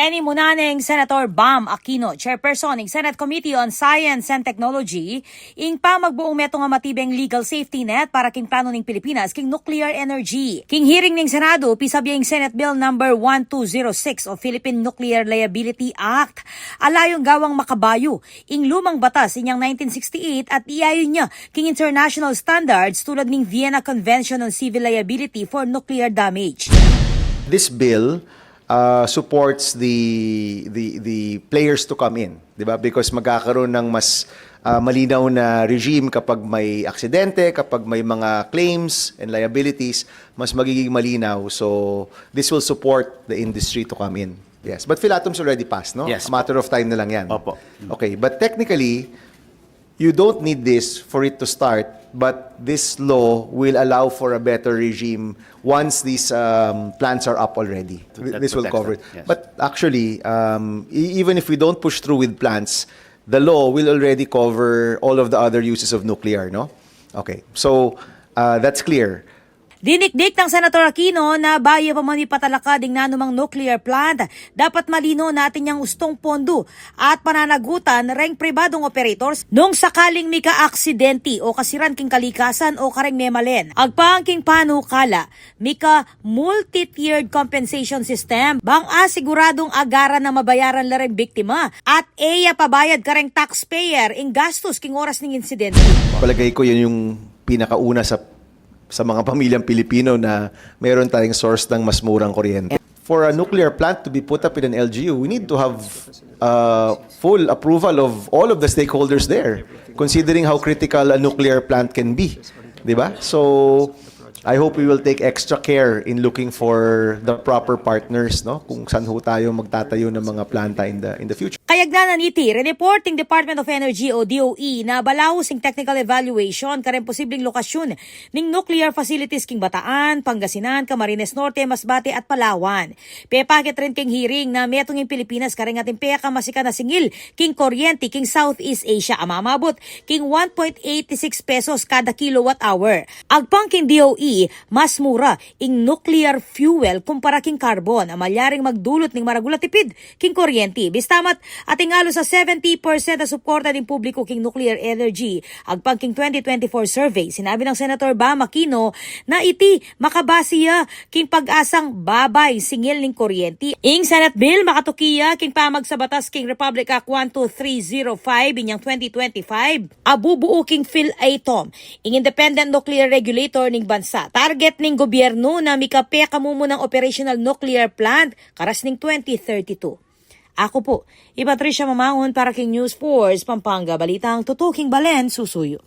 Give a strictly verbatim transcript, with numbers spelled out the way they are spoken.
Ini muna neng Senator Bam Aquino, chairperson ning Senate Committee on Science and Technology, ing pamagbuung metung a matibeng legal safety net para king planu ning Pilipinas king nuclear energy. King hearing ning Senado, pisabye ing Senate Bill number one two zero six o Philippine Nuclear Liability Act. Alayung gawang makabayu ing lumang batas inyang nineteen sixty-eight at iayun ya king international standards tulad ning Vienna Convention on Civil Liability for Nuclear Damage. This bill uh, supports the, the the players to come in, di ba? Because magkakaroon ng mas uh, malinaw na regime kapag may aksidente, kapag may mga claims and liabilities, mas magiging malinaw. So this will support the industry to come in. Yes, but Filatum's already passed, no? Yes, A matter of time na lang yan. Opo. Okay, but technically, you don't need this for it to start, but this law will allow for a better regime once these um, plants are up already. Th- That this will protects cover them, it. Yes. But actually, um, e- even if we don't push through with plants, the law will already cover all of the other uses of nuclear, no? Okay, so uh, that's clear. Dinikdik nang Senator Aquino na bayu pa man mipatalakad ing nanumang nuclear plant, dapat malino na atin yang ustong pondu at pananagutan reng pribadung operators nung sakaling mika-aksidenti o kasiran king kalikasan o kareng memalen. Agpang king panukala, mika multi-tiered compensation system bang asiguradung agaran na mabayaran la reng biktima at e ya pabayad kareng taxpayer ing gastus king oras ning insidente. Palagay ko yun yung pinakauna sa sa mga pamilyang Pilipino na meron tayong source ng mas murang kuryente. For a nuclear plant to be put up in an L G U, we need to have uh, full approval of all of the stakeholders there, considering how critical a nuclear plant can be. Di ba? So, I hope we will take extra care in looking for the proper partners, no? Kung saan ho tayo magtatayo ng mga planta in the in the future. Kayagnanan niti, riniporting Department of Energy o D O E na balaus ing technical evaluation kareng posibleng lokasyon ning nuclear facilities king Bataan, Pangasinan, Camarines Norte, Masbate at Palawan. Pepakit rin king hearing na metung ing Pilipinas kareng ating pekamasikan a singil king kuryente king Southeast Asia a mamabut king one point eight six pesos kada kilowatt hour. Agpang king D O E, mas mura ing nuclear fuel kumpara king carbon a malyaring magdulut ning maragul a tipid king kuryente. Bista mat, ating alus a seventy percent a suporta ning publiku king nuclear energy. Agpang king twenty twenty-four survey, sinabi nang Senator Bam Aquino na iti makabase ya king pag-asang baba ing singil ning kuryente. Ing Senate bill makatuki ya king pamagsabatas king Republic Act one two three zero five inyang twenty twenty-five a bubuu king PhilATOM, ing independent nuclear regulator ning bansa. Target ning gobyernu na mika-pekamumunang operational nuclear plant karas ning twenty thirty-two. Aku pu, i Patricia Mamangun para king News Force Pampanga, balitang tutuking balen susuyu.